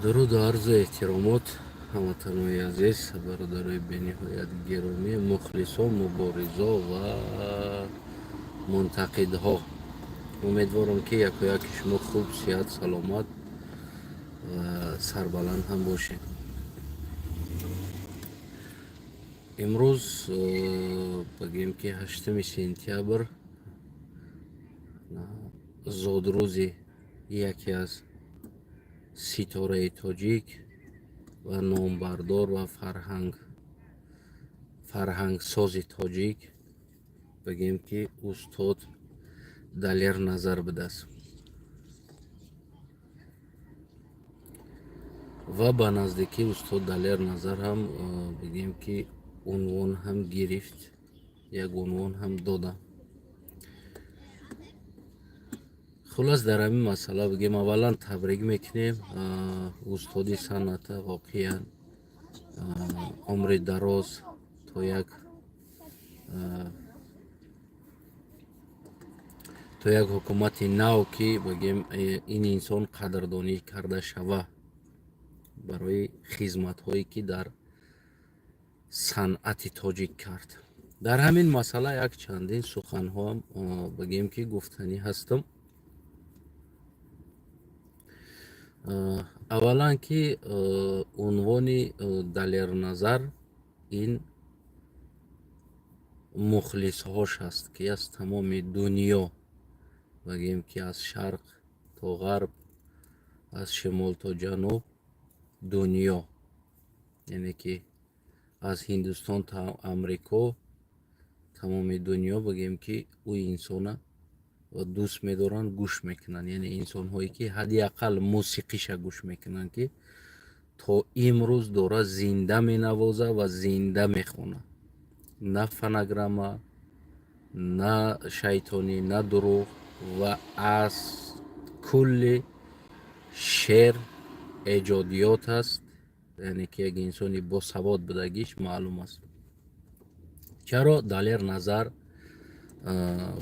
Дуруду арзу эҳтиромот, ҳамватанои азиз, бародарои бениҳоят гиромӣ, мухлисо, муборизо ва мунтақидҳо. Умедворам, ки якояки шумо хуб, сиҳат, саломат ва сарбаланд ҳам бошед. Имрӯз бигӯем, ки 8 сентябр, зодрӯзи яке аз ситораи тоҷик ва номбардор ва фарҳангсози тоҷик, бигӯем, ки устод Далер Назар будааст. Ва ба наздикӣ устод Далер Назар ҳам, бигӯем, ки унвон ҳам гирифт, як унвон ҳам додам. Хулас, дар ҳамин масъала, бигем, аввалан табрик мекунем устоди санъата, воқеан умри дароз, то як ҳукумати нав, ки, бигем, ин инсон қадрдонӣ карда шава барои хизматҳое, ки дар санъати тоҷик кард. Дар ҳамин масъала як чандин суханҳоам, бигем, ки гуфтанӣ ҳастам. Аввалан, ки унвони Далерназар ин мухлисҳош ҳаст, ки аз тамоми дунё, бигем, ки аз шарқ то ғарб, аз шимол то ҷануб дунё, яъне ки аз Ҳиндустон то Амрико, тамоми дунё, бигем, ки ӯ инсона дӯст медоранд, гӯш мекунанд. Яъне инсонҳое, ки ҳадди ақал мусиқиша гӯш мекунанд, ки то имрӯз дора зинда менавоза ва зинда мехонад. На фонограмма, на шайтонӣ, на дурӯғ, ва аз кулли шеър эҷодиёт аст. Яъне ки як инсони босавод будагиш маълум аст. Чаро Далер Назар,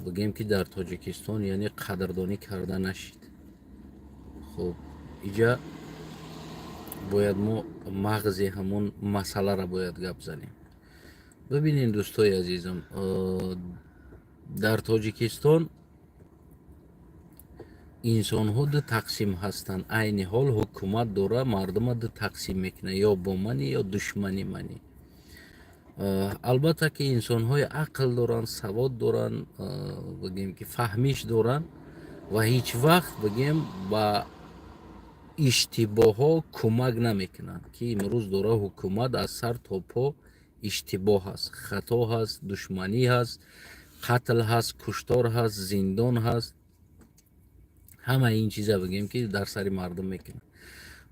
бигем, ки дар Тоҷикистон, яъне қадрдонӣ карда нашид? Хуб, иҷа бояд мо мағзи ҳамон масъаларо бояд гап занем. Бибинед, дӯстои азизам, дар Тоҷикистон инсонҳо ду тақсим ҳастанд. Айни ҳол ҳукумат дора мардума ду тақсим мекунад: ё бо мани, ё душмани мани. Албатта, ки инсонҳои ақл доранд, савод доранд, бигем, ки фаҳмиш доранд ва ҳеҷ вақт, бигем, ба иштибоҳҳо кӯмак намекунанд, ки имрӯз дора ҳукумат аз сар то по иштибоҳ ҳаст, хато ҳаст, душманӣ ҳаст, қатл ҳаст, куштор ҳаст, зиндон ҳаст. Ҳамаи ин чиза, бигем, ки дар сари мардум мекунад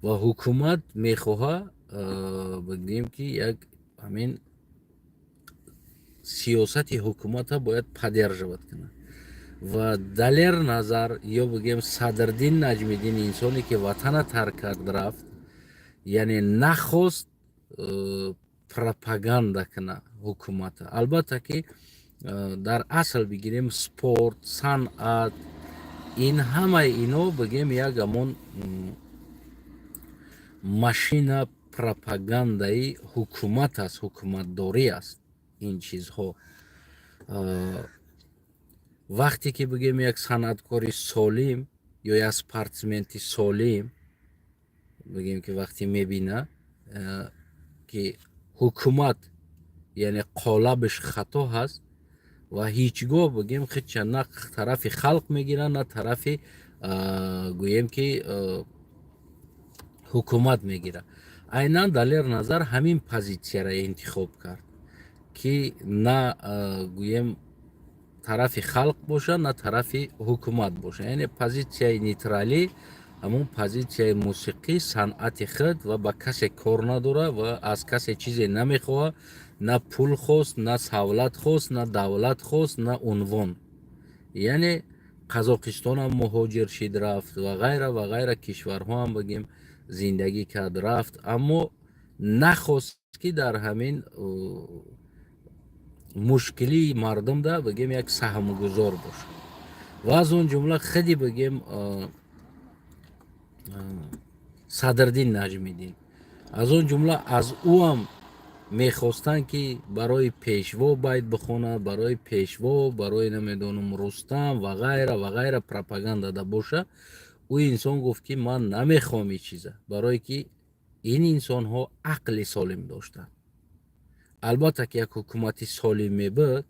ва ҳукумат мехоҳа, бигем, ки як ҳамин сиёсати ҳукумата бояд поддерживать кунад. Ва Далер Назар ё, бигем, Садриддин Наҷмиддин, инсоне, ки ватана тарк кард, рафт, яъне нахост пропаганда куна ҳукумата. Албатта, ки дар асл бигирем, спорт, санъат, ин ҳамаи ино, бигем, як ҳамон машина пропагандаи ҳукумат аст, ҳукуматдорӣ аст ин чизҳо. Вақте ки, бигем, як санъаткори солим ё як спортсменти солим, бигем, ки вақте мебина, ки ҳукумат, яъне қолабаш хато ҳаст ва ҳеҷ гоҳ, бигем, хича на тарафи халқ мегирад, на тарафи, гӯем, ки ҳукумат мегирад. Айнан Далер Назар ҳамин позитсияро интихоб кард, ки на, гӯем, тарафи халқ бошад, на тарафи ҳукумат бошад, яъне позитсияи нейтралӣ, ҳамон позитсияи мусиқӣ, санъати худ, ва ба касе кор надорад ва аз касе чизе намехоҳад: на пул хост, на савлат хост, на давлат хост, на унвон. Яъне Қазоқистонам муҳоҷир шид, рафт ва ғайра ва ғайра кишварҳоам, бигем, зиндагӣ кард, рафт, аммо нахост, ки дар ҳамин мушкилии мардумда, бигем, як саҳмгузор бошад. Ва аз он ҷумла худи, бигем, Садриддин Наҷмиддин. Аз он ҷумла аз ӯам мехостанд, ки барои пешво байт бихонад, барои пешво, барои, намедонам, Рустам ва ғайра ва ғайра пропаганда да боша. Ӯ инсон гуфт, ки ман намехоҳам ин чиза, барое ки ин инсонҳо ақли солим доштанд. Албатта, ки як ҳукумати солим мебуд,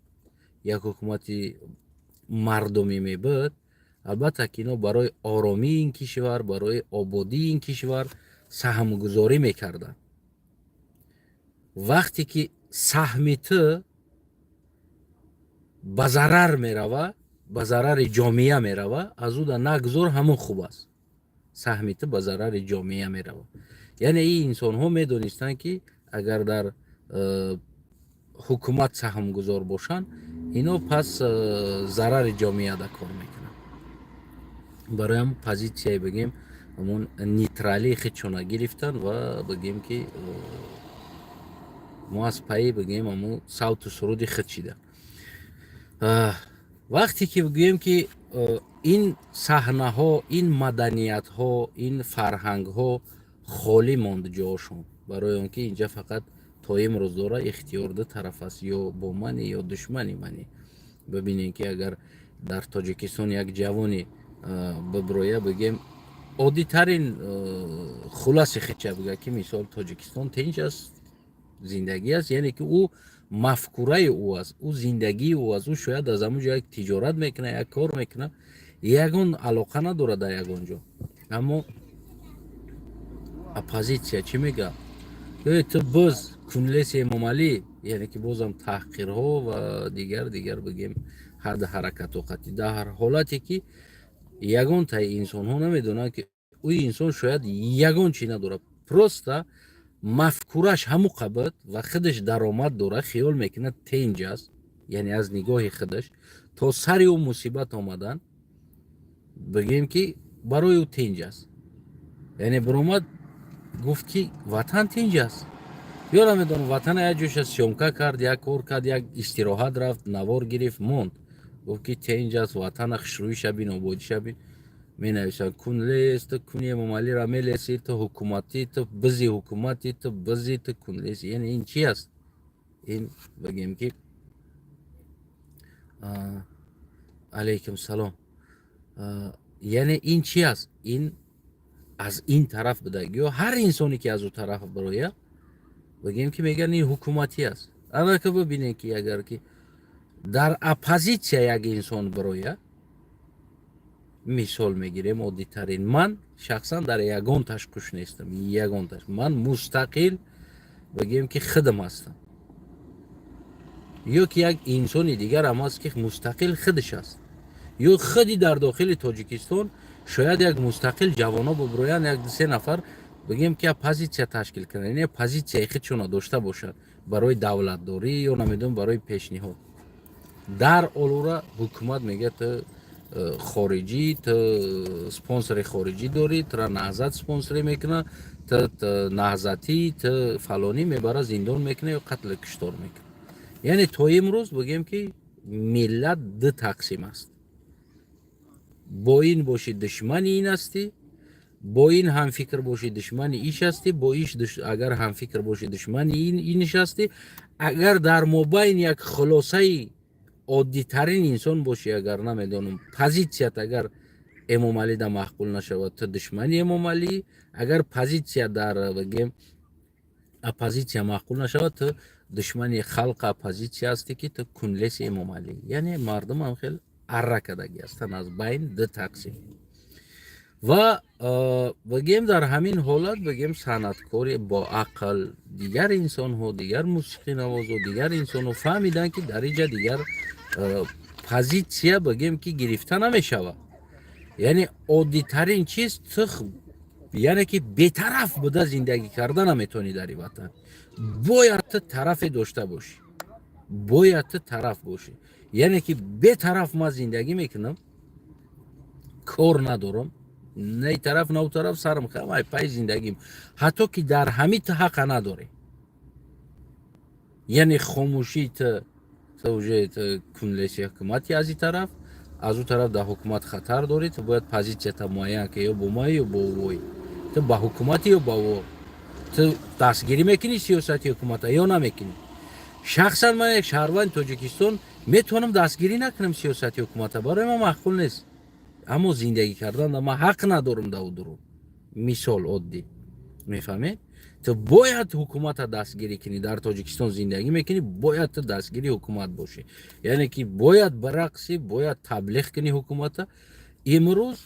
як ҳукумати мардумӣ мебуд, албатта, ки ино барои оромии ин кишвар, барои ободии ин кишвар саҳмгузорӣ мекарданд. Вақте ки саҳми ту ба зарар мерава, ба зарари ҷомеа мерава, аз ӯ да нагузор, ҳамон хуб аст. Саҳми ту ба зарари ҷомеа мерава. Яъне ин инсонҳо медонистанд, ки агар дар ҳукумат саҳмгузор бошанд, ино пас зарари ҷомеа да кор мекунанд. Барои ҳам позитсияи, бигем, ҳамон нейтралии худшона гирифтанд ва, бигем, ки мо аз пайи, бигем, ҳамун савту суруди худ шида. Вақте ки бигӯем, ки ин саҳнаҳо, ин маданиятҳо, ин фарҳангҳо холӣ монд ҷоошон, барои он ки инҷа фақат то имрӯз дора ихтиёр ду тараф аст: ё бо мани, ё душмани мани. Бибинем, ки агар дар Тоҷикистон як ҷавони биброя, бигем, оддитарин хулоси хича бига, ки мисол Тоҷикистон тинҷ аст, зиндагӣ аст, яъне ки ӯ мафкураи ӯ аст, ӯ зиндагии ӯ аст, ӯ шояд аз ҳамон ҷо як тиҷорат мекунад, як кор мекунад, ягон алоқа надорад дар ягон ҷо. Аммо оппозитсия чӣ мегӯяд? Э, ту боз кунлеси Эмомалӣ, яъне ки бозам таҳқирҳо ва дигар дигар, бигем, ҳадди ҳаракату қатъӣ, дар ҳар ҳолате ки ягонтаи инсонҳо намедонанд, ки ӯ инсон шояд ягон чӣ надорад, просто мафкураш ҳаму қабат ва худаш даромад дорад, хиёл мекунад тенҷ аст, яъне аз нигоҳи худаш то сари ӯ мусибат омадан, бигем, ки барои ӯ тинҷ аст. Яъне биромад, гуфт, ки ватан тинҷ аст, ё намедонам, ватана як ҷоша съёмка кард, як кор кард, як истироҳат рафт, навор гирифт, монд, гуфт, ки тинҷ аст ватана, хушрӯиша бин, ободиша бин. Менависанд: кунлес, ту куни Эмомалиро мелеси, ту ҳукуматӣ, ту бизи ҳукуматӣ, ту бизи, ту кунлеси. Яъне ин чи аст? Ин, бигем, ки алайкум салом. Яъне ин чи аст? Ин аз ин тараф буда ё ҳар инсоне, ки аз ӯ тараф бирояд, бигем, ки мегӯянд, ин ҳукуматӣ аст. Анака бибинем, ки агар ки дар оппозитсия як инсон бирояд, мисол мегирем, оддитарин, ман шахсан дар ягонташ куш нестам, ягонташ. Ман мустақил, бигем, ки худам ҳастам, ё ки як инсони дигарам аст, ки мустақил худаш аст, ё худи дар дохили Тоҷикистон шояд як мустақил ҷавоно бубироянд, як дусе нафар, бигем, ки оппозитсия ташкил кунанд, яъне позитсияи худшона дошта бошад барои давлатдорӣ ё, намедонам, барои пешниҳод. Дар олура ҳукумат мегӯяд: ту хориҷӣ, ту спонсори хориҷӣ дорӣ, тура Наҳзат спонсорӣ мекунад, ту наҳзатӣ, ту фалонӣ. Мебара, зиндон мекунад ё қатлу куштор мекунад. Яъне то имрӯз, бигем, ки миллат ду тақсим аст: бо ин бошӣ, душмани ин ҳастӣ, бо ин ҳамфикр бошӣ, душмани иш ҳастӣ, бо иш агар ҳамфикр бошӣ, душмани иниш ҳастӣ. Агар дар мобайн як хулосаи оддитарин инсон бошӣ, агар, намедонам, позитсият агар Эмомалида маъқул нашавад, ту душмани Эмомалӣ, агар позитсия дар, бигем, оппозитсия маъқул нашавад, ту душмани халқ оппозитсия ҳастӣ, ки ту кунлеси Эмомалӣ. Яъне мардумам хел арра кардагӣ ҳастанд, аз байн ду тақсим. Ва, бигем, дар ҳамин ҳолат, бигем, санъаткори бо ақл, дигар инсонҳо, дигар мусиқинавозо, дигар инсонҳо фаҳмиданд, ки дар инҷа дигар позитсия, бигем, ки гирифта намешавад. Яъне оддитарин чиз, ту, яъне ки бетараф буда зиндагӣ карда наметавонӣ дар ин ватан. Бояд ту тарафе дошта бошӣ, бояд ту тараф бошӣ. Яъне ки бетараф ман зиндагӣ мекунам, кор надорам на ин тараф, на у тараф, сарам хам, пай зиндагим. Ҳатто ки дар ҳами ту ҳақа надорӣ, яъне хомӯшӣ, ту уже кунлеси ҳукумати аз ин тараф, аз ӯ тараф дар ҳукумат хатар дорӣ. Ту бояд позитсията муайян ки ё бо май, ё бо вой. Ту ба ҳукумати ё ба ӯ? Ту дастгирӣ мекунӣ сиёсати ҳукумата ё намекунӣ? Шахсан ман, як шаҳрванди Тоҷикистон, метавонам дастгирӣ накунам сиёсати ҳукумата, барои ман маъқул нест, аммо зиндагӣ кардан ман ҳақ надорам да дуру. Мисол оддӣ, мефаҳмед? Ту бояд ҳукумата дастгирӣ кунӣ. Дар Тоҷикистон зиндагӣ мекунӣ, бояд ту дастгири ҳукумат бошӣ, яъне ки бояд барақсӣ, бояд таблиғ кунӣ ҳукумата. Имрӯз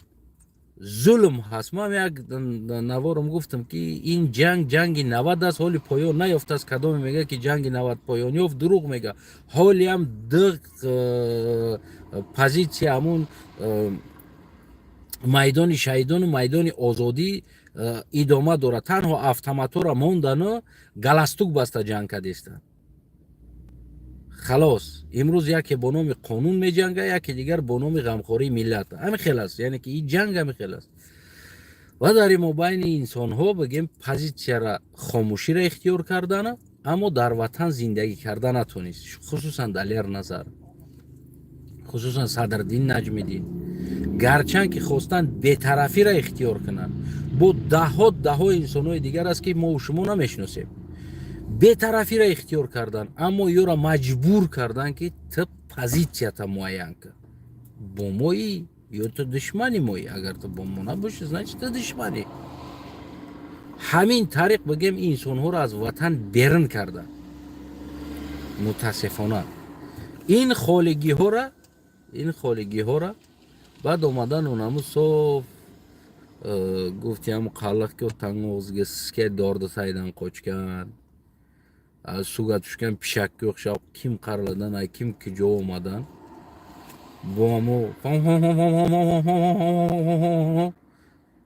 зулм ҳаст. Ман як наворам гуфтам, ки ин ҷанг ҷанги 90 аст, ҳоли поён наёфтааст. Кадоме мега, ки ҷанги 90 поён ёфт, дурӯғ мега. Ҳолиам ду позитсия, ҳамун майдони шаҳидону майдони озодӣ идома дорад. Танҳо автоматора мондану галстук баста ҷанг кардестанд, халос. Имрӯз яке бо номи қонун меҷанга, яке дигар бо номи ғамхории миллат. Ҳамин хел аст, яъне ки ин ҷанг ҳамин хел аст. Ва дар ин мобайни инсонҳо, бигем, позитсияра хомӯширо ихтиёр кардана, аммо дар ватан зиндагӣ карда натонист, хусусан Далер Назар, хусусан Садриддин Наҷмиддин. Гарчанд ки хостанд бетарафиро ихтиёр кунанд, бо даҳҳо даҳҳо инсонҳои дигар аст, ки мо шумо намешиносем, бетарафиро ихтиёр карданд, аммо ёро маҷбур карданд, ки ту позитсията муайян кун: бо моӣ ё ту душмани моӣ. Агар ту бо мо набошӣ, значит, ту душманӣ. Ҳамин тариқ, бигем, инсонҳоро аз ватан берун карданд. Мутаассифона, ин холигиҳора баъд омадан унаму соф гуфти ҳаму қаллиқ, ки танг'ог'ziga siskay dorni taydan qochgan, suvga tushgan pishakka o'xshab, kim qayerlardan, kim kujo омадан, бо ҳамо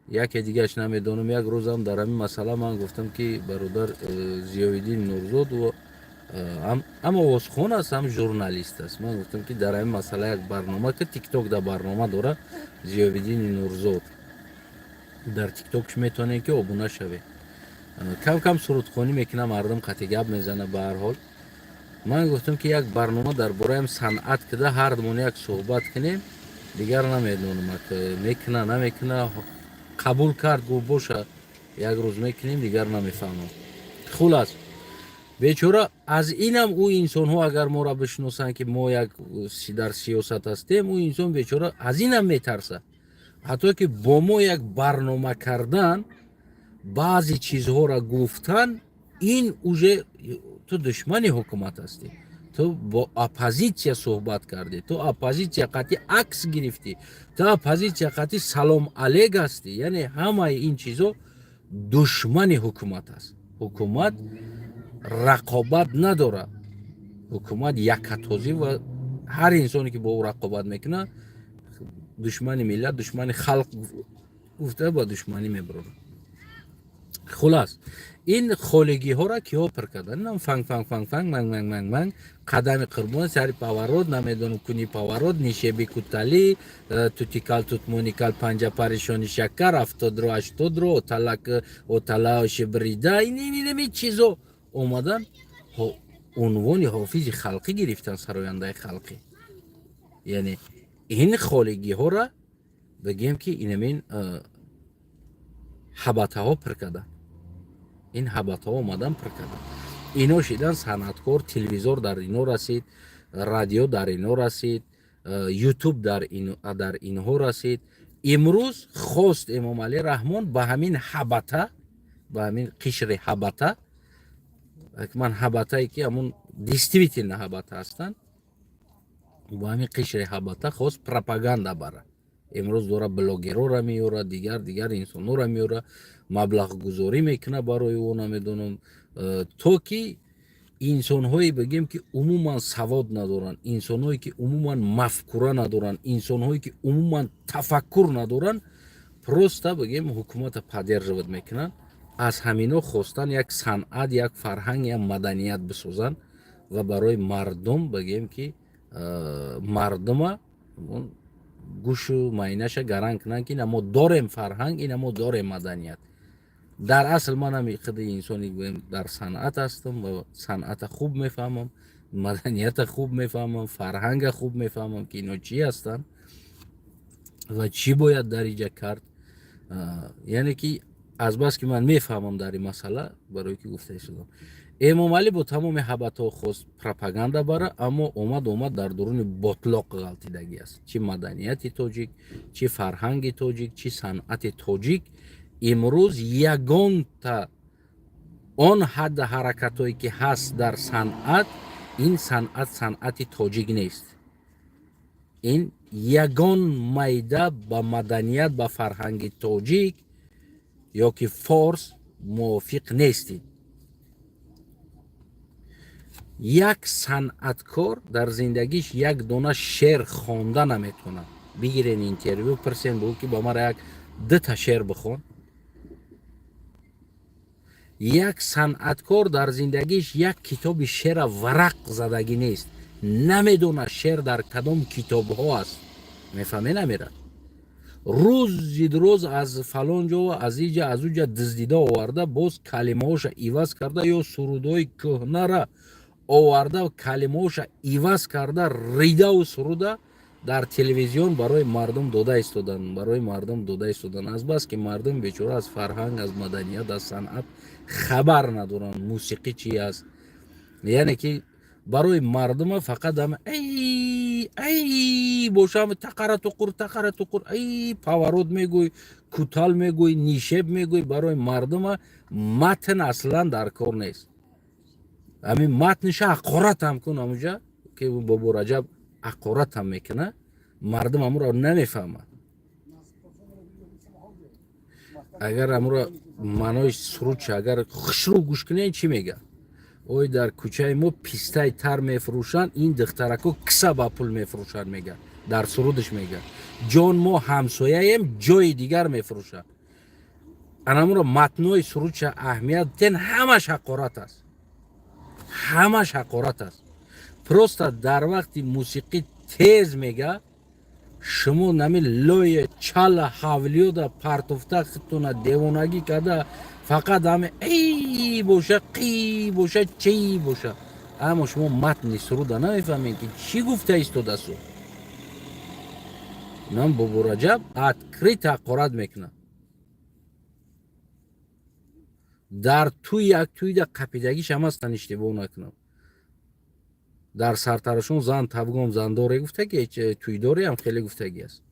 яке дигараш намедонам. Як рӯзам дар ҳамин масъала ман гуфтам, ки бародар Зиёвиддин Нурзод ҳам овозхон аст, ҳам журналист аст. Ман гуфтам, ки дар ҳамин масъала як барнома, ки Тикток да барнома дора Зиёвиддини Нурзод, дар Тиктокш метавонед, ки обуна шавед. Кам кам сурудхонӣ мекунам, мардум қати гап мезана. Ба ҳар ҳол, ман гуфтам, ки як барнома дар бораи санъат кида, ҳардумон як суҳбат кунем. Дигар намедонам, мекуна, намекуна. Қабул кард, гуфт: «Боша, як рӯз мекунем». Дигар намефаҳмам. Хулас, бечора, аз инам ӯ инсонҳо агар моро бишиносанд, ки мо як дар сиёсат ҳастем, ӯ инсон бечора аз инам метарсад, ҳатто ки бо мо як барнома кардан, баъзе чизҳоро гуфтан, ин уже ту душмани ҳукумат ҳастӣ, ту бо оппозитсия суҳбат кардӣ, ту оппозитсия қатъи акс гирифтӣ, ту оппозитсия қатъи салом алек ҳастӣ. Яъне ҳамаи ин чизҳо душмани ҳукумат аст. Ҳукумат рақобат надорад, ҳукумат якатозӣ, ва ҳар инсоне, ки бо ӯ рақобат мекунад, душмани миллат, душмани халқ гуфта, ба душманӣ мебарорад. Хулас, ин холигиҳоро киҳо пур карданд? Инам фанг, фанг, фанг, фанг, манг, манг, манг, манг, қадами қурбон, сари поворот, намедонам, куни поворот, нишеби куталӣ, тутикал, тутмоникал, панҷа паришони шакар, 70-ро, 80-ро, оталак, отала шибрида, инами чизо омадан, унвони ҳофизи халқӣ гирифтан, сарояндаи халқӣ. Яъне ин холигиҳоро, бигем, ки инамин ҳабатаҳо пур карданд. Ин ҳабатаҳо омадан, пур карданд. Ино шидан санъаткор. Телевизор дар ино расид, радио дар ино расид, Ютуб дар инҳо расид. Имрӯз хост Эмомалӣ Раҳмон ба ҳамин ҳабата, ба ҳамин қишри ҳабата, ман ҳабатае, ки ҳамун действительно ҳабата ҳастанд, бо ҳамин қишри ҳабата хост пропаганда бара. Имрӯз дора блогерора меёра, дигар дигар инсонҳоро меёра, маблағгузорӣ мекуна барои ӯ, намедонам, то ки инсонҳое, бигем, ки умуман савод надоранд, инсонҳое, ки умуман мафкура надоранд, инсонҳое, ки умуман тафаккур надоранд, просто, бигем, ҳукумата поддерживать мекунанд. Аз ҳамино хостан як санъат, як фарҳанг, як маданият бисозанд ва барои мардум, бигем, ки мардума гӯшу майнаша гаранг кунанд, ки ина мо дорем фарҳанг, ина мо дорем маданият. Дар асл манам худи инсони дар санъат ҳастам ва санъата хуб мефаҳмам, маданията хуб мефаҳмам, фарҳанга хуб мефаҳмам, ки ино чӣ ҳастанд ва чӣ бояд дар иҷа кард. Яъне ки Азбаски ман мефаҳмам дар ин масъала, барое ки гуфта истодам, Эмомалӣ бо тамоми ҳабатҳо хост пропаганда бара, аммо омад дар дуруни ботлоқ ғалтидагӣ аст. Чӣ маданияти тоҷик, чӣ фарҳанги тоҷик, чӣ санъати тоҷик имрӯз ягонта он ҳадда ҳаракатҳое ки ҳаст дар санъат, ин санъат санъати тоҷик нест. Ин ягон майда ба маданият, ба фарҳанги тоҷик ё ки форс мувофиқ нестид. Як санъаткор дар зиндагиш як дона шеър хонда наметавонад. Бигирен, интервю пирсен, бигӯ ки ба мара як дута шеър бихон. Як санъаткор дар зиндагиш як китоби шеъра варақ задагӣ нест, намедонад, шеър дар кадом китобҳо аст. Мефаҳме, намерад, рӯзи рӯз аз фалон ҷо, аз иҷа, аз уҷа дуздида оварда, боз калимаҳоша иваз карда ё сурудҳои кӯҳнара оварда, калимаҳоша иваз карда, ридаву суруда дар телевизион барои мардум дода истодан, барои мардум дода истодан. Азбаски мардум бечора аз фарҳанг, аз маданият, аз санъат хабар надоранд, мусиқӣ чи аст, яъне ки барои мардума фақат ама ай ай боша, ами тақара туқур, тақара туқур, ай поворот мегӯй, кутал мегӯй, нишеб мегӯй. Барои мардума матн аслан дар кор нест. Ами матниша ҳақоратам кун, амуҷа ки Бобо Раҷаб ҳақоратам мекуна, мардум амуро намефаҳмад. Агар амуро маънои сурудша агар хушрӯ гӯш кунед, чӣ мега? Ой, дар кӯчаи мо пистаи тар мефурӯшанд, ин духтарако киса ба пул мефурӯшанд, мега дар сурудаш. Мега: ҷон, мо ҳамсояем, ҷои дигар мефурӯшанд. Анамуро матнои сурудша аҳамият тен, ҳамаш ҳақорат аст, ҳамаш ҳақорат аст. Просто дар вақти мусиқӣ тез мега, шумо нами лоя чала ҳавлиёда партофта, хитуна девонагӣ карда, фақат ҳаме эй боша, қи боша, чи боша, аммо шумо матни суруда намефаҳмед, ки чӣ гуфта истодасу. Нам Бобо Раҷаб открыто ҳақорат мекунад. Дар туй, як туйда қапидагиш ҳам астан, иштибоҳ накунам, дар сартарашон зан табгом зандоре гуфтаги, туйдореам хеле гуфтагӣ аст.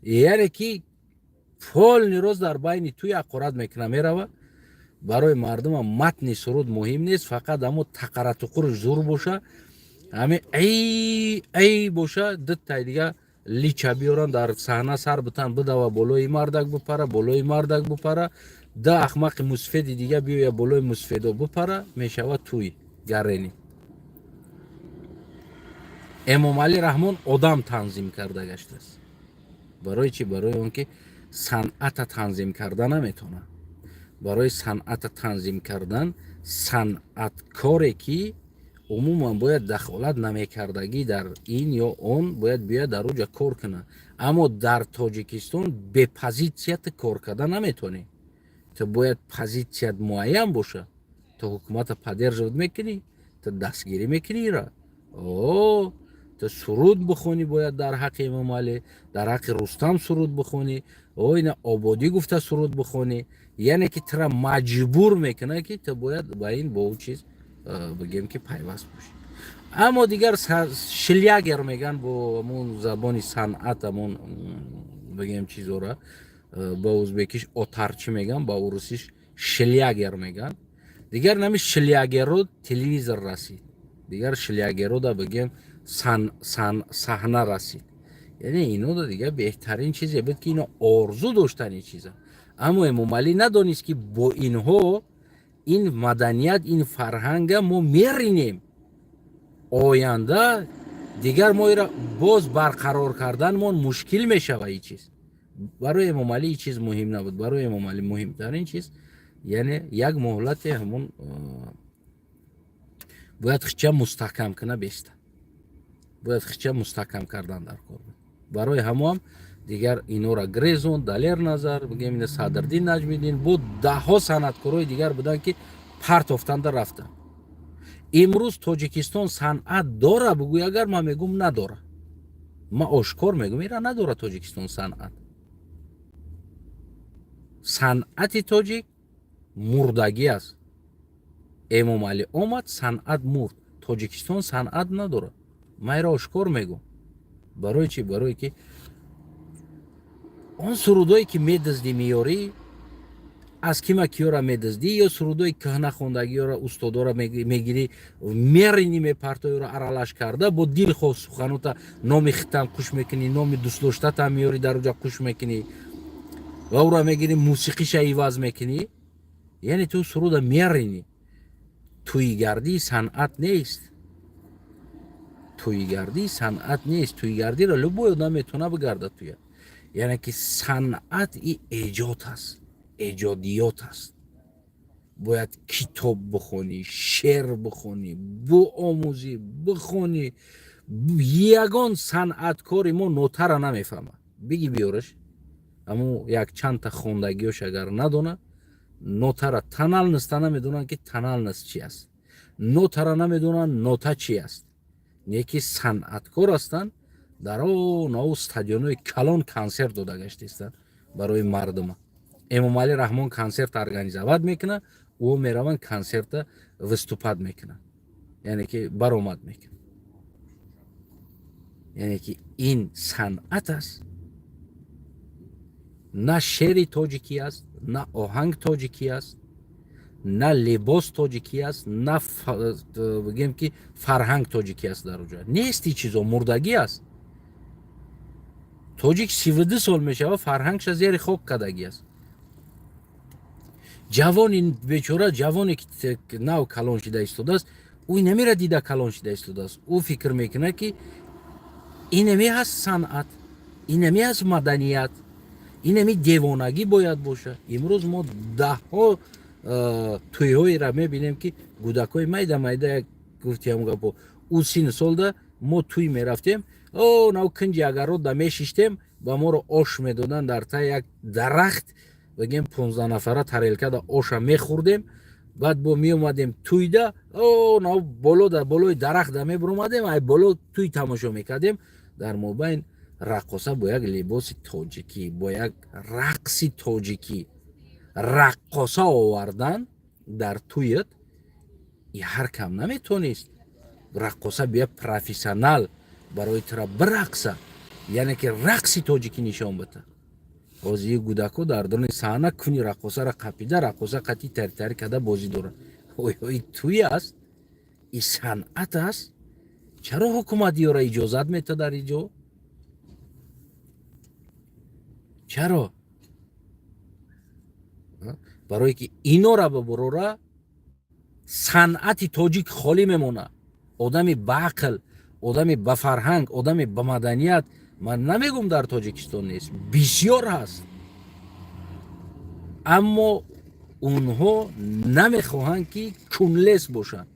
Яъне ки полный роз дар байни туй ҳақорат мекуна, мерава. Барои мардума матни суруд муҳим нест, фақат амо тақаратуқур зур боша, ҳами ай ай боша, дутаи дига лича биёран, дар саҳна сар битан, бидава, болои мардак бипара, болои мардак бипара, да ахмақи мусфеди дига биёя, болои мусфедо бипара, мешавад туй гарени. Эмомалӣ Раҳмон одам танзим карда гаштааст. Барои чӣ? Барои он ки санъата танзим карда наметавонад. Барои санъата танзим кардан санъаткоре ки умуман бояд дахолат намекардагӣ дар ин ё он, бояд биёяд, дар оҷа кор кунад. Аммо дар Тоҷикистон бе позитсията кор карда наметавонӣ. Ту бояд позитсият муайян боша. Ту ҳукумата поддерживать мекунӣ, ту дастгирӣ мекунӣ ира, о ту суруд бихонӣ, бояд дар ҳаққи Эмомалӣ, дар ҳаққи Рустам суруд бихонӣ, о ина Ободӣ гуфта суруд бихонӣ. Яъне ки тура маҷбур мекунад, ки ту бояд ба ин, бо ӯ чиз, бигем ки пайваст бошӣ. Аммо дигар шлягер меган бо ҳамон забони санъат, ҳамон бигем чизора ба узбекиш отарчи меган, ба урусиш шлягер меган. Дигар нами шлягеро телевизор расид, дигар шлягеро да бигем саҳна расид. Яъне ино да дигар беҳтарин чизе буд, ки ино орзу доштани чиза. Аммо Эмомалӣ надонист, ки бо инҳо ин маданият, ин фарҳанга мо меринем. Оянда дигар мо ира боз барқарор карданмон мушкил мешава. И чиз барои Эмомалӣ и чиз муҳим набуд. Барои Эмомалӣ муҳимтарин чиз, яъне як муҳлате ҳамон бояд хича мустаҳкам куна беста, бояд хича мустаҳкам кардан дар кор буд. Барои ҳамоам дигар инора грезон, Далер Назар, бигем ина Садрдин Наҷмиддин, бо даҳҳо санъаткорои дигар буданд, ки партофтанда рафтанд. Имрӯз Тоҷикистон санъат дора, бугӯй агар, ман мегӯм, надора. Ман ошкор мегӯм, ира надора Тоҷикистон санъат. Санъати тоҷик мурдагӣ аст. Эмомалӣ омад, санъат мурд. Тоҷикистон санъат надорад. Ман инро ошкор мегӯм. Барои чӣ? Барое ки он сурудое ки медиздӣ, меёрӣ, аз кима киёра медиздӣ, ё сурудои кӯҳна хондагиёра, устодора мегирӣ, меринӣ, мепартоёра, аралаш карда бо дилхоҳ суханота, номи хитам куш мекунӣ, номи дӯстдоштатам меёрӣ, дар уҷа куш мекунӣ ва ӯро мегирӣ, мусиқиша иваз мекунӣ. Яъне ту суруда меринӣ. Тӯйгардӣ санъат нест, тӯйгардӣ санъат нест. Тӯйгардиро любой одам метавона бигардад туя. Яъне ки санъат и эҷод аст, эҷодиёт аст. Бояд китоб бихонӣ, шеър бихонӣ, биомӯзӣ, бихонӣ. Ягон санъаткори мо нотара намефаҳмад. Биги биёраш, аммо як чандта хондагиёш агар надона, нотара, тональность а намедонанд, ки тональность чи аст, нотара намедонанд, нота чи аст. Не ки санъаткор ҳастанд, дар онау стадионҳои калон консерт дода гаштаистанд барои мардума. Эмомалӣ Раҳмон консерт организовать мекунад, ӯ мераванд, консерта выступать мекунанд, яъне ки баромад мекунад. Яъне ки ин санъат аст? На шеъри тоҷикӣ аст, на оҳанг тоҷикӣ аст, на либос тоҷикӣ аст, на бигем ки фарҳанг тоҷикӣ аст. Дар уҷа нест, и чизо мурдагӣ аст. Тоҷик 32 сол мешава, фарҳангша зери хок кардагӣ аст. Ҷавони бечора, ҷавоне ки нав калон шида истодааст, ӯ намера дида калон шида истодааст. Ӯ фикр мекунад, ки инаме ҳаст санъат, инаме ҳаст маданият, инами девонагӣ бояд бошад. Имрӯз мо даҳҳо тӯйҳоеро мебинем, ки гудакҳои майда майда, гуфти ҳам гапо, ӯ сину солда мо тӯй мерафтем, о нав кунҷи агарот мешиштем, ба моро ош медоданд дар таи як дарахт, бигем, 15 нафара тарелкада оша мехӯрдем. Баъд бо меомадем тӯйда, о нав боло болои дарахтда мебуромадем, ай боло тӯй тамошо мекардем. Дар мобайн раққоса бо як либоси тоҷикӣ, бо як рақси тоҷикӣ раққоса овардан дар тӯят и ҳар кам наметонист. Раққоса бия, профессионал барои тура бирақса, яъне ки рақси тоҷикӣ нишон бита. Ҳозир гудако дар дуруни саҳна куни раққосаро қапида, раққоса қатъи тари-тари карда бозӣ дорад. Ой, тӯй аст? И санъат аст? Чаро ҳукумат ёра иҷозат мета дар иҷо? Чаро? Барое ки инора бибурора, санъати тоҷик холӣ мемонад. Одами баақл, одами ба фарҳанг, одами ба маданият, ман намегӯм, дар Тоҷикистон нест, бисёр ҳаст, аммо онҳо намехоҳанд, ки кунлес бошанд,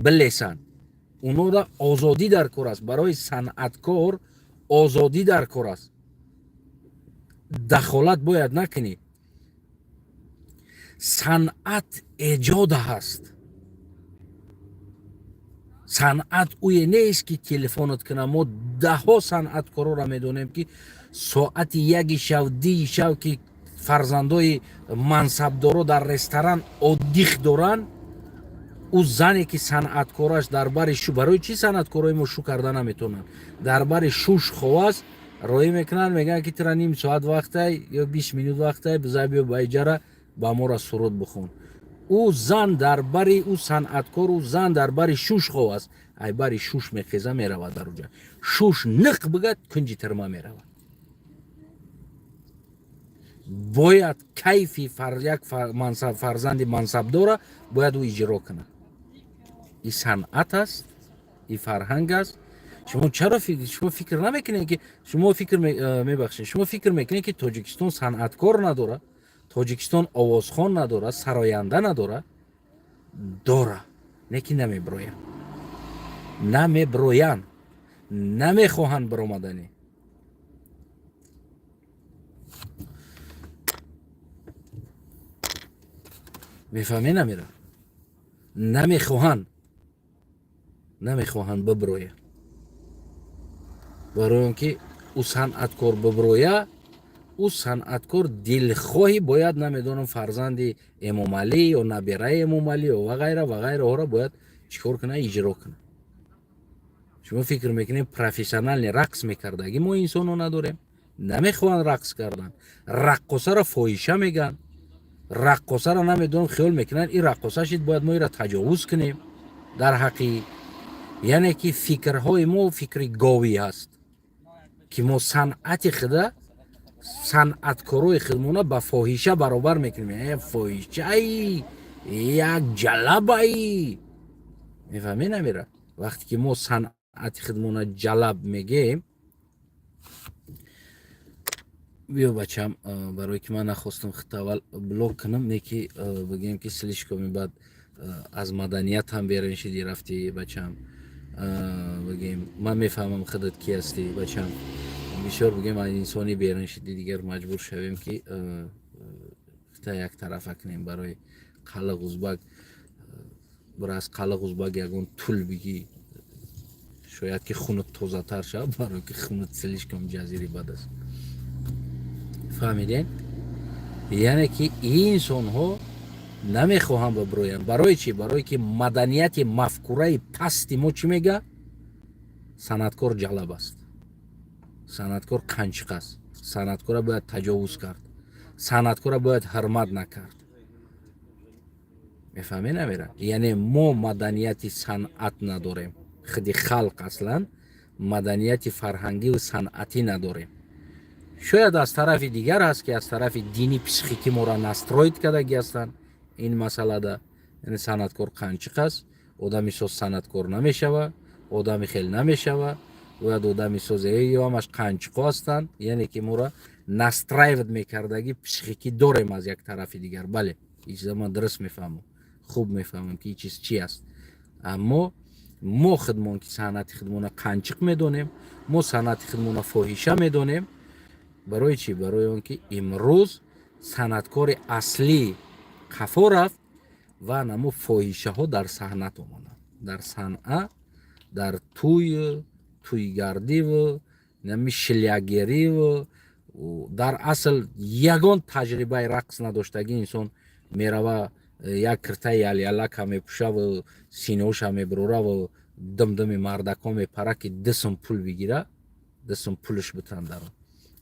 билесанд. Онҳоро озодӣ дар кор аст. Барои санъаткор озодӣ дар кор аст, дахолат бояд накунӣ. Санъат эҷод ҳаст. Санъат ӯе нест, ки телефонат кунам. Мо даҳҳо санъаткорора медонем, ки соати 1-и шав, 2-и шав, ки фарзандои мансабдоро дар ресторан отдых доранд, ӯ зане ки санъаткораш дар бари шу. Барои чӣ санъаткорои мо шу карда наметавонанд? Дар бари шуш ховаст, роӣ мекунанд, мегӯянд, ки тура ним соат вақтай ё 20 минут вақтай, бизай, биё ба иҷара, ба мора суруд бихон. Ӯ зан дар бари ӯ санъаткор, ӯ зан дар бари шуш хов аст, ай бари шуш мехеза, меравад дар уҷа. Шуш ниқ бигад, кунҷи тирма меравад. Бояд кайфи як фарзанди мансабдора бояд ӯ иҷро кунад. И санъат аст, и фарҳанг аст. Шумо чаро, шумо фикр намекунед, ки шумо фикр, мебахшед, шумо фикр мекунед, ки Тоҷикистон санъаткор надорад, Тоҷикистон овозхон надорад, сароянда надорад? Дора, не ки намебироянд, намебироянд, намехоҳанд биромаданӣ. Мефаҳме? Намера, намехоҳанд, намехоҳанд бибироянд, барои он ки ӯ санъаткор бибироя. Ӯ санъаткор дилхоҳӣ бояд, намедонам, фарзанди Эмомалӣ ё набираи Эмомалӣ ва ғайра ва ғайраҳоро бояд чӣ кор кунад? Иҷро кунад. Шумо фикр мекунед, профессиональный рақс мекардагӣ мо инсонҳо надорем? Намехоҳанд рақс кардан. Раққосаро фоҳиша мегӯянд. Раққосаро, намедонам, хиёл мекунанд, ин раққоса шид, бояд мо иро таҷовуз кунем дар ҳаққи. Яъне ки фикрҳои мо фикри говӣ ҳаст, ки мо санъати худа, санъаткорои худмона ба фоҳиша баробар мекунем. Фоҳишаи, як ҷалабаи, мефаҳмӣ, намира? Вақте ки мо санъати худмона ҷалаб мегем. Биё, бачам, барое ки ман нахостам худта аввал блок кунам, не ки бигем, ки слишком баъд аз маданият ҳам берун шиди, рафти, бачам. Бигем, ман мефаҳмам худат ки ҳастӣ, бачам. Бисёр, бигем, аз инсонӣ берун шиди, дигар маҷбур шавем, ки худта як тарафа кунем. Барои қалиқ узбак бир аз қалиқ узбак ягон тул бигӣ, шояд ки хунат тозатар шавад, барое ки хунат слишком ҷазири бад аст. Фаҳмидем? Яъне ки инсонҳо намехоҳанд бибироянд. Барои чӣ? Барое ки маданияти мафкураи пасти мо чӣ мега? Санъаткор ҷалаб аст, санъаткор қанчиқ аст, санъаткора бояд таҷовуз кард, санъаткора бояд ҳурмат накард. Мефаҳмӣ, намера? Яъне мо маданияти санъат надорем. Худи халқ аслан маданияти фарҳангиву санъатӣ надорем. Шояд аз тарафи дигар ҳаст, ки аз тарафи дини психикӣ моро настроить кардагӣ ҳастанд ин масъалада. Яъне санъаткор қанчиқ аст, одами соз санъаткор намешава, одами хел намешава, бояд одами соз ё ҳамаш қанчиқо ҳастанд. Яъне ки моро настраивать мекардагӣ психикӣ дорем аз як тарафи дигар. Бале, ин чиза ман дуруст мефаҳмам, хуб мефаҳмам, ки ин чиз чи аст. Аммо мо худмон ки санъати худмона қанчиқ медонем, мо санъати худмона фоҳиша медонем. Барои чӣ? Барои он ки имрӯз санъаткори аслӣ қафо рафт ва намо фоҳишаҳо дар саҳнат омаданд, дар санъа, дар тӯй, тӯйгардиву нами шлягериву. Дар асл ягон таҷрибаи рақс надоштагӣ инсон мерава, як киртаи ялялака мепӯшаву синоша мебурораву димдими мардакҳо мепара, ки 2 сум пул бигира, 2 сум пулш битан дар он.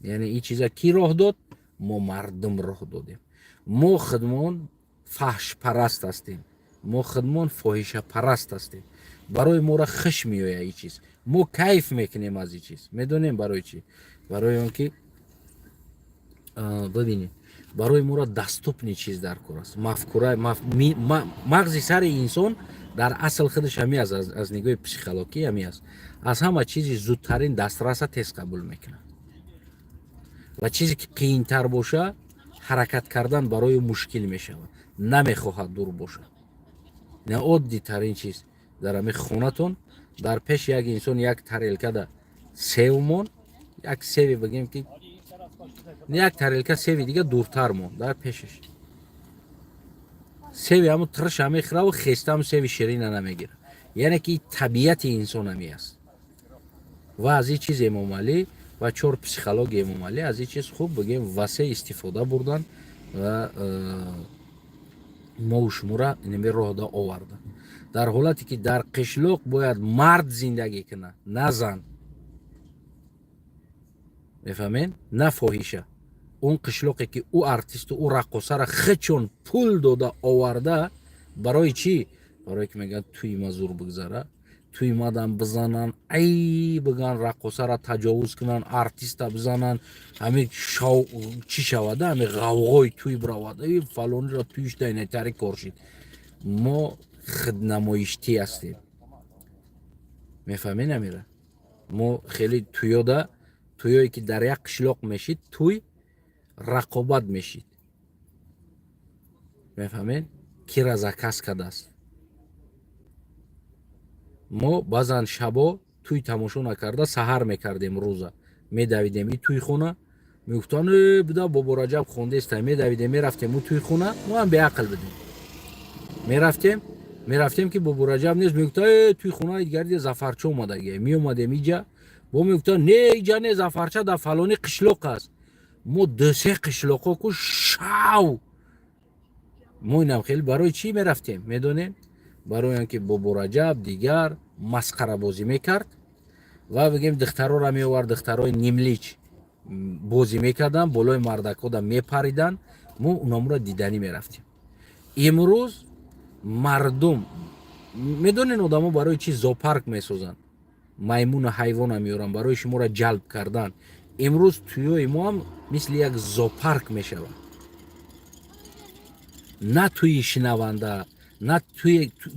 Яъне ин чиза кӣ роҳ дод? Мо мардум роҳ додем. Мо худмон фаҳшпараст ҳастем, мо худмон фоҳишапараст ҳастем. Барои моро хуш меояд ин чиз, мо кайф мекунем аз ин чиз. Медонем барои чӣ? Барои он ки, бибинед, барои моро доступный чиз дар кор аст. Мафкура, мағзи сари инсон дар асл худаш ҳами аст, аз нигоҳи психологӣ ҳами аст. Аз ҳама чизи зудтарин дастраса тез қабул мекунад ва чизе ки қиинтар боша, ҳаракат кардан барои мушкил мешавад, намехоҳад дур бошад. Не, оддитарин чиз: дар ҳами хонатон дар пеши як инсон як тарелкада сев мон, як севи, бигем ки як тарелка севи дига дуртар мон дар пешаш. Севи ҳамун тирша мехӯраву хеста ҳамун севи ширина намегирад. Яъне ки табиати инсон ҳами аст. Ва аз ин чиз Эмомалӣ ва чор психологи Эмомалӣ аз ин чиз хуб, бигем, васеъ истифода бурданд ва мову шумора инами роҳда оварданд, дар ҳолате ки дар қишлоқ бояд мард зиндагӣ кунад, на зан, мефаҳмед, на фоҳиша. Он қишлоқе ки ӯ артисту ӯ раққосара хичон пул дода оварда, барои чӣ? Барое ки мегӯянд, тӯи ма зур бигзара, тӯи мадам бизананд, ай бигӯянд, раққосара таҷовуз кунанд, артиста бизананд, ҳамин чӣ шавада, ҳамин ғавғои тӯй биравад, фалониро тӯишда инайтари кор шид. Мо худнамоиштӣ ҳастем, мефаҳмед, намира? Мо хеле тӯёда, тӯёе ки дар як қишлоқ мешид, тӯй рақобат мешид, мефаҳмед, кира заказ кардааст. Мо баъзан шабо тӯй тамошо накарда саҳар мекардем, рӯза медавидем и тӯйхона, мегуфтанд: «Э, буда Бобораҷаб хондеста». Медавидем, мерафтем ӯ тӯйхона. Мо ҳам беақл будем, мерафтем, мерафтем, ки Бобораҷаб нест. Мегуфта: «Э, тӯйхонаи дигари Зафарча омадагия». Меомадем иҷа, бо мегуфтанд: «Не, иҷа не, Зафарча дар фалони қишлоқ аст». Мо ду-се қишлоқо ку шав, мо инам хеле барои чӣ мерафтем, медонем? Барои он ки Бобораҷаб дигар масхарабозӣ мекард ва, бигем, духтарора меовард, духтарои нимлич бозӣ мекарданд, болои мардакода мепариданд. Мо унамуро диданӣ мерафтем. Имрӯз мардум, медонен, одамо барои чӣ зоопарк месозанд, маймуну ҳайвона меоранд? Барои шуморо ҷалб кардан. Имрӯз тӯёи мо ҳам мисли як зоопарк мешавад. На тӯи шинаванда, на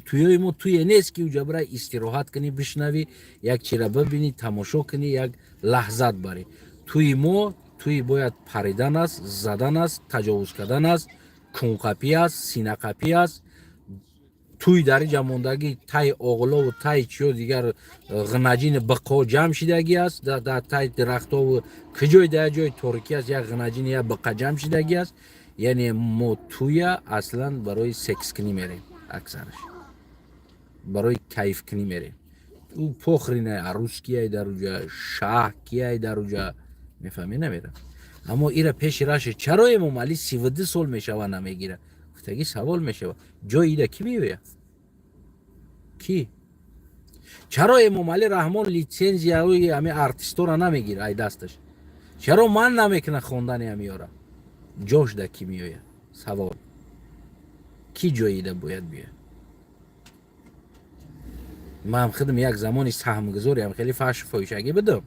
тӯёи мо тӯе нест, ки уҷа бира истироҳат кунӣ, бишнавӣ, як чира бибинӣ, тамошо кунӣ, як лаҳзат барӣ. Тӯи мо тӯи бояд паридан аст, задан аст, таҷовуз кардан аст, кунқапӣ аст, синақапӣ аст. Тӯй дар инҷа мондагӣ, тай оғлову тай чиё дигар, ғинаҷини биқо ҷамъ шидагӣ аст дар тай дарахтову куҷой, дар ҷои торикӣ аст, як ғинаҷини, як биқа ҷамъ шидагӣ аст. Яъне мо тӯя аслан барои секскунӣ мерем, аксараш барои кайфкунӣ мерем. Ӯ похрина, арӯс кияй дар уҷа, шаҳ кияй дар уҷа, мефаҳмӣ, намерам. Аммо ира пеши раши чаро Эмомалӣ 32 сол мешава, намегира? Гуфтагӣ савол мешава: ҷои ида кӣ меояд, кӣ? Чаро Эмомалӣ Раҳмон литсензияҳои ҳами артистора намегира ай дасташ? Чаро ман намекуна хондани ҳамиёра? Ҷош да кӣ меояд? Савол: кӣ ҷоида бояд биёяд? Ман худам як замони саҳмгузориам хеле фаҳшу фоҳишагӣ будам.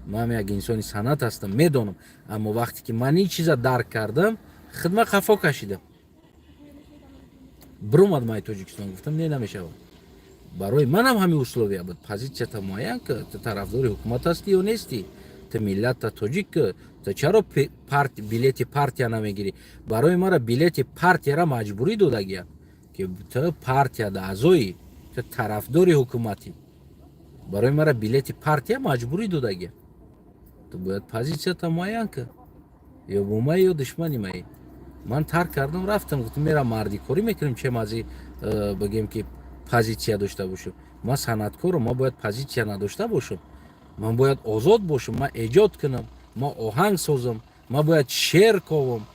Ман як инсони санъат ҳастам, медонам. Аммо вақте ки ман ин чиза дарк кардам, хидмат қафо кашидам, биромадам ай Тоҷикистон, гуфтам: не, намешавад. Барои манам ҳамин условия буд: позитсията муайян ки, ту тарафдори ҳукумат ҳастӣ ё нестӣ, ту миллата тоҷик, ту чаро билети партия намегирӣ? Барои мара билети партияра маҷбурӣ додагиям, ки ту партияда аъзоӣ, ту тарафдори ҳукуматӣ. Барои мара билети партия маҷбурӣ додагиям. Ту бояд позитсията муайян кӣ: ё бо май, ё душмани май. Ман тарк кардам, рафтам, гуфтам: мерам, мардикорӣ мекунем, чем ази бигем, ки позитсия дошта бошам. Ман санъаткорам, ман бояд позитсия надошта бошам, ман бояд озод бошам, ман эҷод кунам, ман оҳанг созам, ман бояд шеър ковам,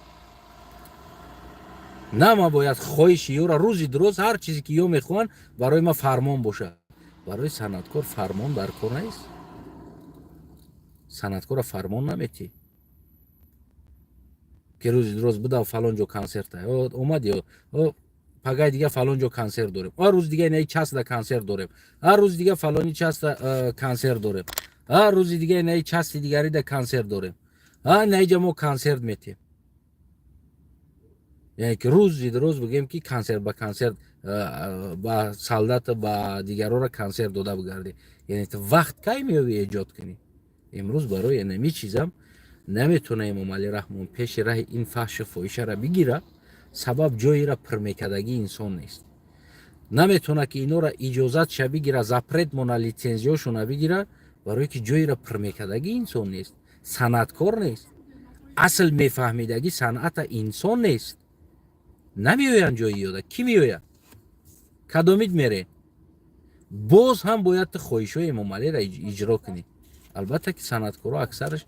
на ман бояд хоҳиши ёра рӯзи дуроз ҳар чизе ки ё мехоҳанд, барои ман фармон бошад. Барои санъаткор фармон дар кор нест. Санъаткора фармон наметӣ, ки рӯзи дуроз будав, фалон ҷо консерта омад, ё пагай дига фалон ҷо консерт дорем, а рӯзи дига инаи частда консерт дорем, а рӯзи дига фалони часта консерт дорем, а рӯзи дига инаи части дигарида консерт дорем, а инаиҷа мо консерт метем. Яъне ки рӯзи дуроз, бигем, ки консерт ба консерт, ба солдата, ба дигарора консерт дода бигардӣ. Яъне ту вақт кай меёвӣ эҷод кунӣ? Имрӯз барои инами чизам наметавона Эмомалӣ Раҳмон пеши раҳи ин фаҳшу фоҳишара бигира. Сабаб ҷоеро пурмекардагии инсон нест. Наметавона, ки инора иҷозатша бигира, запрет мона, литсензиёшона бигира, барое ки ҷоеро пурмекардагии инсон нест, санъаткор нест, асл мефаҳмидагӣ санъата инсон нест. Намеоянд ҷои ёда. Кӣ меояд? Кадомид мере? Боз ҳам бояд ту хоҳишҳои Эмомалиро иҷро кунӣ. Албатта, ки санъаткоро аксараш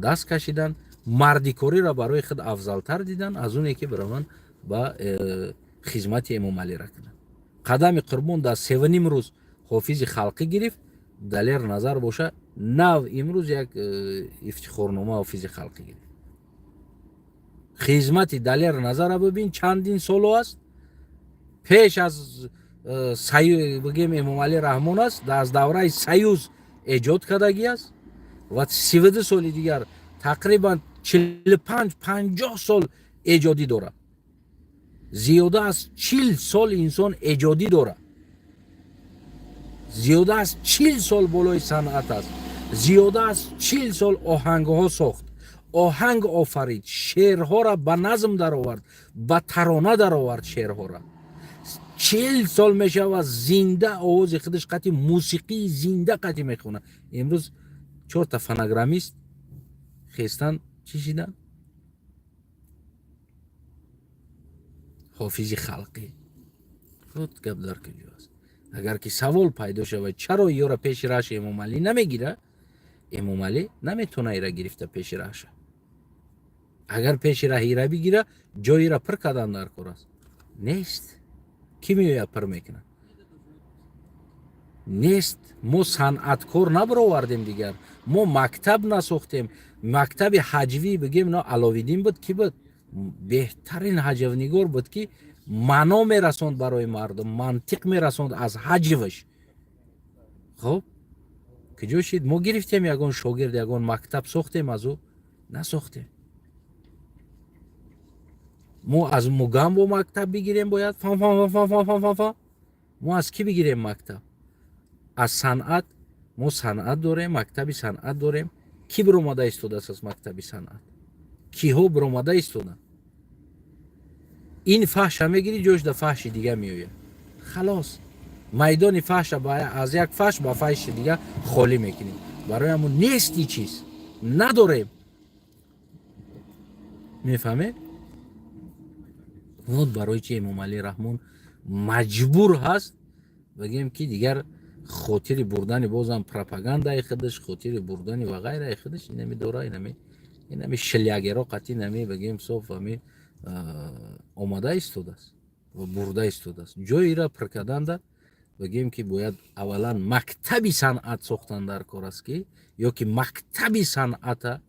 даст кашиданд, мардикориро барои худ афзалтар дидан аз оне ки бираванд ба хизмати Эмомалиро кунанд. Қадами Қурбон дар 3,5 рӯз ҳофизи халқӣ гирифт. Далер Назар боша, нав имрӯз як ифтихорнома ҳофизи халқӣ гирифт. Хизмати Далер Назара бибин, чандин соло аст, пеш аз бигем, Эмомалӣ Раҳмон аст, аз давраи Союз эҷод кардагӣ аст ва 32 соли дигар, тақрибан 45, 50 сол эҷодӣ дорад. Зиёда аз 40 сол инсон эҷодӣ дорад, зиёда аз 40 сол болои санъат аст, зиёда аз 40 сол оҳангҳо сохт, оҳанг офарид, шеърҳоро ба назм даровард, ба тарона даровард шеърҳоро. 40 сол мешавад, зинда овози худаш қати мусиқии зинда қати мехонад. Имрӯз чорта фонограммист хестан, чӣ шидан? Ҳофизи халқӣ. Худ гап дар куҷо аст? Агар ки савол пайдо шавад, чаро ёра пеши раша Эмомалӣ намегира? Эмомалӣ наметавона ира гирифта пеши раша. Агар пеши раҳира бигира, ҷоира пур кардан дар кор аст. Нест. Кӣ меояд, пур мекунад? Нест. Мо санъаткор набаровардем, дигар мо мактаб насохтем. Мактаби ҳаҷвӣ бигем, на Аловиддин буд, кӣ буд? Беҳтарин ҳаҷвнигор буд, ки маъно мерасонд барои мардум, мантиқ мерасонд аз ҳаҷваш. Хуб, куҷо шид? Мо гирифтем ягон шогирд, ягон мактаб сохтем аз ӯ? Насохтем. Мо аз Мугамбо мактаб бигирем бояд? Фам фам фам фам фам фам фам. Мо аз кӣ бигирем мактаб? Аз санъат мо санъат дорем, мактаби санъат дорем. Кӣ биромада истодааст аз мактаби санъат? Киҳо биромада истоданд? Ин фаҳша мегирӣ, ҷош да фаҳши дига меояд. Халос, майдони фаҳша аз як фаҳш ба фаҳши дига холӣ мекунем. Барои ҳамон нести, чиз надорем, мефаҳмед? Вот барои чи Эмомалӣ Раҳмон маҷбур ҳаст, бигем, ки дигар хотири бурдани бозам пропагандаи худаш, хотири бурдани ва ғайраи худаш, инами дора, инами шлягеро қатъи инами, бигем, соф ами омада истодааст ва бурда истодааст. Ҷоира пур карданда, бигем, ки бояд аввалан мактаби санъат сохтан дар кор аст, ки ё ки мактаби санъата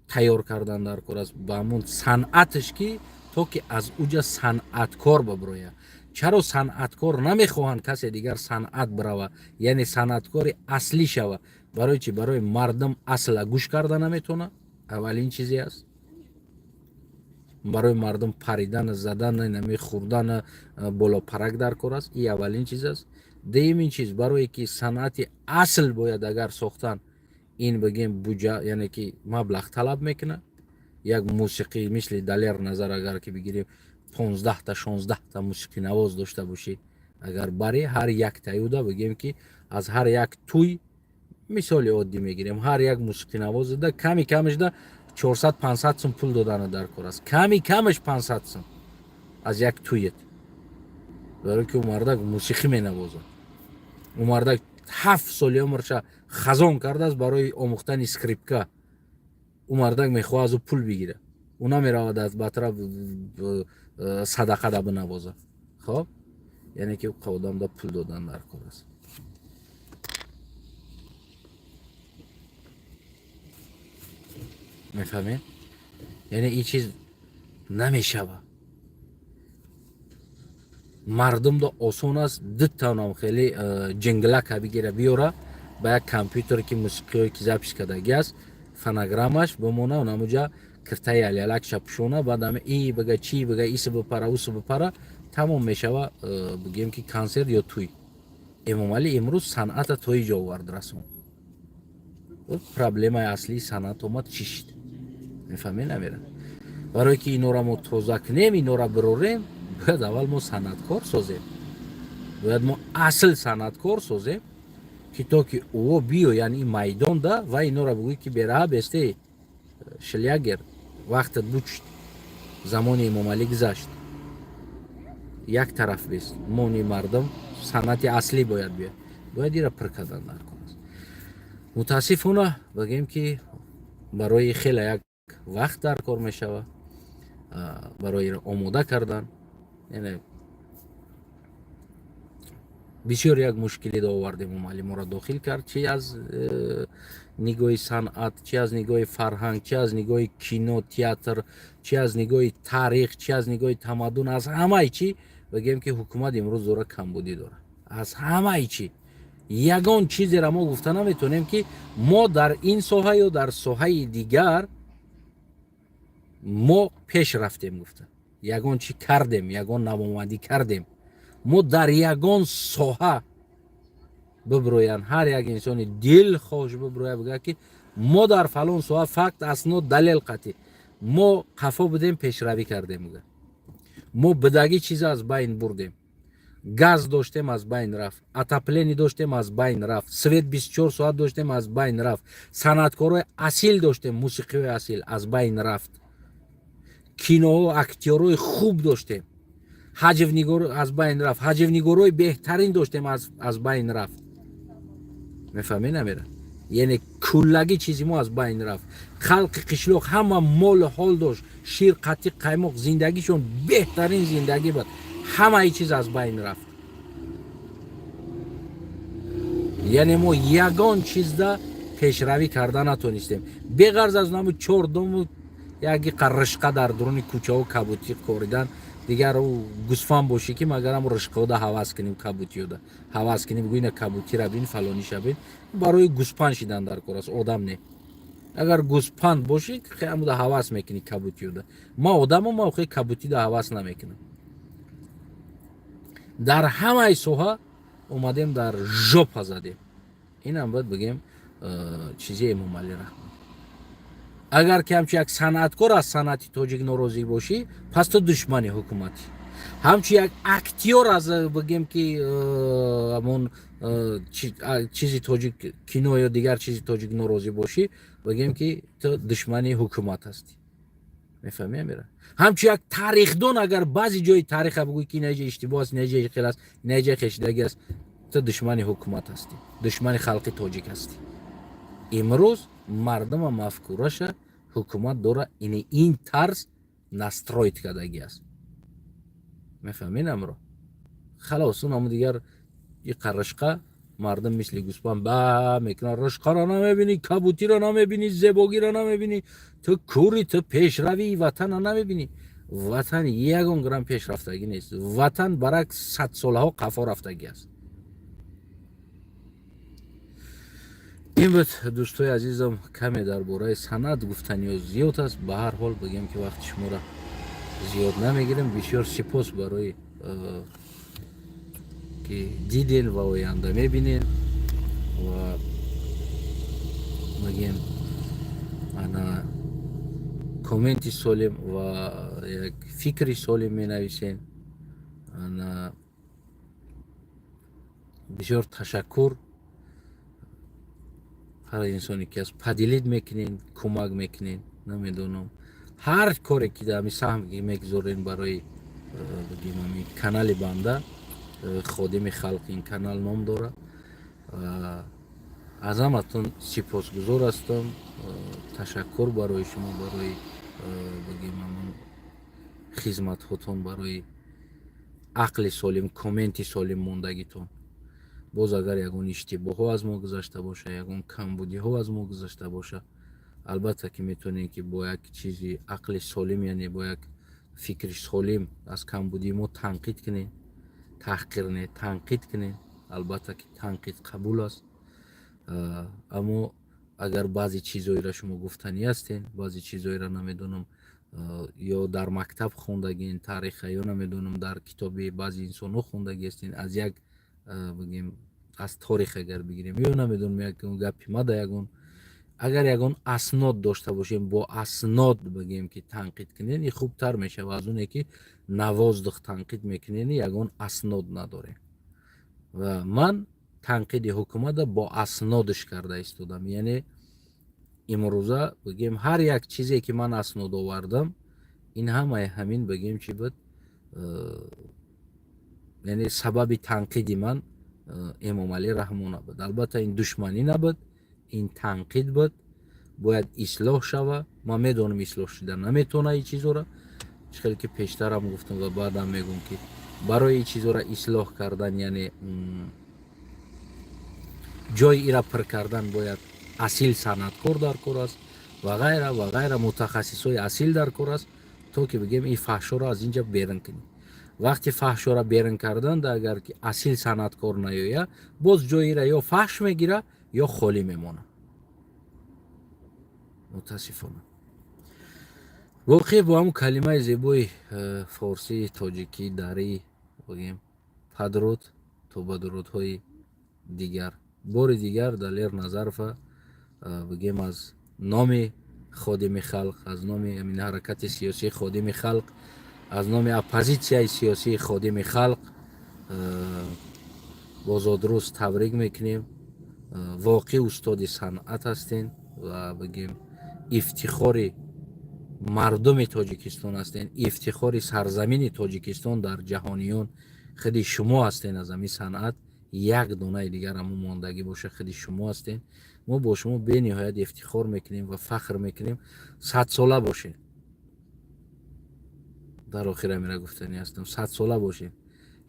тайёр кардан дар кор аст ба ҳамон санъаташ, ки то ки аз уҷа санъаткор бибирояд. Чаро санъаткор намехоҳанд касе дигар санъат бирава, яъне санъаткори аслӣ шава? Барои чи? Барои мардум асла гӯш карда наметавонад, аввалин чизе аст. Барои мардум паридан, задан, нами хӯрдан, болопарак дар кор аст, и аввалин чиз аст. Дуюмин чиз, барое ки санъати асл бояд агар сохтан, ин, бигем, буҷа, яъне ки маблағ талаб мекунад. Як мусиқӣ мисли Далер Назар агар ки бигирем, 15-та, 16-та мусиқинавоз дошта бошӣ, агар бари ҳар яктаюда, бигем, ки аз ҳар як тӯй, мисоли оддӣ мегирем, ҳар як мусиқинавозида ками камашда 400, 500 сум пул додана дар кор аст. Ками камаш 500 сум аз як тӯет, барое ки ӯ мардак мусиқӣ менавозад. Ӯ мардак 7 соли умрша хазон кардааст барои омӯхтани скрипка. Ӯ мардак мехоҳад аз ӯ пул бигирад. Ӯ намеравад аз батра садақада бинавозад. Хоб, яъне ки одамда пул додан дар кор аст, мефаҳмед? Яъне ин чиз намешавад. Мардумда осон аст дутанам хеле ҷинглака бигира, биёра ба як компютере, ки мусиқиҳое ки запись кардагӣ аст, фонограммаш бимона, намуҷа киртаи алялакша пӯшона, баъд ами и бига, чи бига, иси бипара, уси бипара, тамом мешава, бигем, ки консерт ё тӯй. Эмомалӣ имрӯз санъата то иҷо овард, расон. Проблемаи аслии санъат омад, чӣ шид, мефаҳме? Намера. Барое ки инора мо тоза кунем, инора бирорем, бояд аввал мо санъаткор созем, бояд мо асл санъаткор созем, ки то ки ӯо биёян ин майдонда ва инора бигӯй, ки бераҳа бесте, шлягер, вақтат бучд, замони Эмомалӣ гузашт, як тараф бест, мони мардум, санъати аслӣ бояд биёяд. Бояд ира пур кардан дар кор аст. Мутаассифона, бигем, ки барои хеле як вақт дар кор мешавад барои омода кардан. Яъне бисёр як мушкилӣ овардем. Эмомалӣ моро дохил кард, чи аз нигоҳи санъат, чи аз нигоҳи фарҳанг, чи аз нигоҳи кино, театр, чи аз нигоҳи таърих, чи аз нигоҳи тамаддун, аз ҳамаи чӣ, бигем, ки ҳукумат имрӯз дора камбудӣ дорад аз ҳамаи чӣ. Ягон чизеро мо гуфта наметавонем, ки мо дар ин соҳа ё дар соҳаи дигар мо пеш рафтем гуфта, ягон чӣ кардем, ягон навомадӣ кардем. Мо дар ягон соҳа бибироянд, ҳар як инсони дилхош бибирояд, бигӯяд, ки мо дар фалон соҳа, факт, аснод, далел қатъӣ, мо қафо будем, пешравӣ кардем, бигӯяд. Мо бидагӣ чиза аз байн бурдем. Газ доштем, аз байн рафт, отопление доштем, аз байн рафт, свет 24 соат доштем, аз байн рафт, санъаткорои асил доштем, мусиқиҳои асил аз байн рафт, киноҳо, актёрҳои хуб доштем, ҳаҷвнигор аз байн рафт, ҳаҷвнигорҳои беҳтарин доштем, аз байн рафт. Мефаҳмӣ, намера? Яъне куллагӣ чизи мо аз байн рафт. Халқи қишлоқ ҳама молу ҳол дошт, шир, қатиқ, қаймоқ, зиндагишон беҳтарин зиндагӣ буд. Ҳамаи чиз аз байн рафт. Яъне мо ягон чизда пешравӣ карда натонистем, беғарз аз наму чордому яки ришқа дар дуруни кӯчаҳо кабутӣ коридан. Дигар ӯ гусфанд бошӣ, ки магарам ришқаода ҳавас кунем, кабутиёда ҳавас кунем, гӯ ина кабутира бин, фалониша бин. Барои гӯспанд шидан дар кор аст, одам не. Агар гӯспанд бошӣ, ҳамуда ҳавас мекунӣ кабутиёда. Ма одамам, ма охи кабутида ҳавас намекунам. Дар ҳамаи соҳа омадем, дар жопа задем. Инам бояд бигем, чизи Эмомалӣ Раҳмон. Агар ки ҳамчун як санъаткор аз санъати тоҷик норозӣ бошӣ, пас ту душмани ҳукуматӣ. Ҳамчун як актёр аз, бигем ки, ҳамон чизи тоҷик, кино ё дигар чизи тоҷик норозӣ бошӣ, бигем ки ту душмани ҳукумат ҳастӣ. Мефаҳмӣ, амира? Ҳамчун як тарихдон агар баъзе ҷои тариха бигӯӣ, ки инаҷа иштибоҳ аст, инаҷа хел аст, инаҷа хешидагӣ аст, ту душмани ҳукумат ҳастӣ, душмани халқи тоҷик ҳастӣ. Имрӯз мардума мафкураша ҳукумат дора ини ин тарз настроить кардагӣ аст. Мефаҳмед амро? Халос, унаму дигар и қаришқа мардум мисли гӯспанд ба мекунад. Ришқаро намебинӣ, кабутиро намебинӣ, зебогиро намебинӣ, ту кури, ту пешравии ватана намебинӣ. Ватан ягон грамм пешрафтагӣ нест, ватан баракс садсолаҳо қафо рафтагӣ аст. Ин буд, дӯстои азизам, каме дар бораи санъат. Гуфтаниё зиёд аст, ба ҳар ҳол, бигем ки вақти шуморо зиёд намегирем. Бисёр сипос барои ки диден ва оянда мебинен ва, бигем, ана комменти солим ва як фикри солим менависен. Ана бисёр ташаккур. Ҳар инсоне ки аз поделить мекунен, кӯмак мекунен, намедонам, ҳар коре ки дар ҳами саҳм мегузорен барои, бигем, ҳами канали банда, «Ходими халқ» ин канал ном дорад. Аз ҳаматон сипосгузор ҳастам. Ташаккур барои шумо, барои, бигем, ҳамон хизматҳотон, барои ақли солим, комменти солим мондагитон. Боз агар ягон иштибоҳҳо аз мо гузашта боша, ягон камбудиҳо аз мо гузашта боша, албатта ки метавонем ки бо як чизи ақли солим, яъне бо як фикри солим аз камбудии мо танқид кунем. Таҳқир не, танқид кунем. Албатта ки танқид қабул аст. Аммо агар баъзе чизҳоеро шумо гуфтанӣ ҳастен, баъзе чизҳоеро, намедонам, ё дар мактаб хондагин тариха, ё, намедонам, дар китоби баъзе инсонҳо хондагӣ ҳастен, аз як, бигем, аз торих агар бигирем, ё, намедонам, ягон гапи мада, ягон, агар ягон аснод дошта бошем, бо аснод, бигем, ки танқид кунен, и хубтар мешавад аз оне ки на воздух танқид мекунен, ягон аснод надорем. Ва ман танқиди ҳукумата бо аснодш карда истодам. Яъне имрӯза, бигем, ҳар як чизе ки ман аснод овардам, ин ҳамаи ҳамин, бигем, чӣ буд, яъне сабаби танқиди ман Эмомалӣ Раҳмон буд. Албатта, ин душманӣ набуд, ин танқид буд. Бояд ислоҳ шава. Ман медонам, ислоҳ шуда наметавона ин чизора. Чӣ хеле ки пештарам гуфтам ва баъдам мегӯм, ки барои ин чизора ислоҳ кардан, яъне ҷои ира пур кардан, бояд асил санъаткор дар кор аст ва ғайра ва ғайра, мутахассисҳои асил дар кор аст, то ки, бигем, ин фаҳшоро аз инҷа берун кунем. Вақти фаҳшоро берун карданда, агар ки асил санъаткор наёя, боз ҷоира ё фаҳш мегира, ё холӣ мемонад. Мутаассифона, воқеъ бо ҳамн калимаи зебои форсӣ, тоҷикӣ, дарӣ, бигем, падруд то ба дурудҳои дигар. Бори дигар Далер Назарова, бигем, аз номи «Ходими халқ», аз номи ҳамин ҳаракати сиёсии «Ходими халқ», аз номи оппозитсияи сиёсии «Ходими халқ» бо зодрӯз табрик мекунем. Воқеъ устоди санъат ҳастен ва, бигем, ифтихори мардуми Тоҷикистон ҳастен, ифтихори сарзамини Тоҷикистон дар ҷаҳониён худи шумо ҳастен. Аз ҳамин санъат як донаи дигар ҳамун мондагӣ боша, худи шумо ҳастен. Мо бо шумо бениҳоят ифтихор мекунем ва фахр мекунем. 100-сола бошед. Дар охир амира гуфтанӣ ҳастам: 100-сола бошед,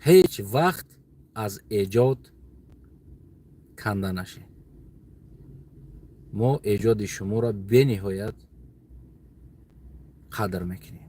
ҳеҷ вақт аз эҷод канда нашед. Мо эҷоди шуморо бениҳоят қадр мекунем.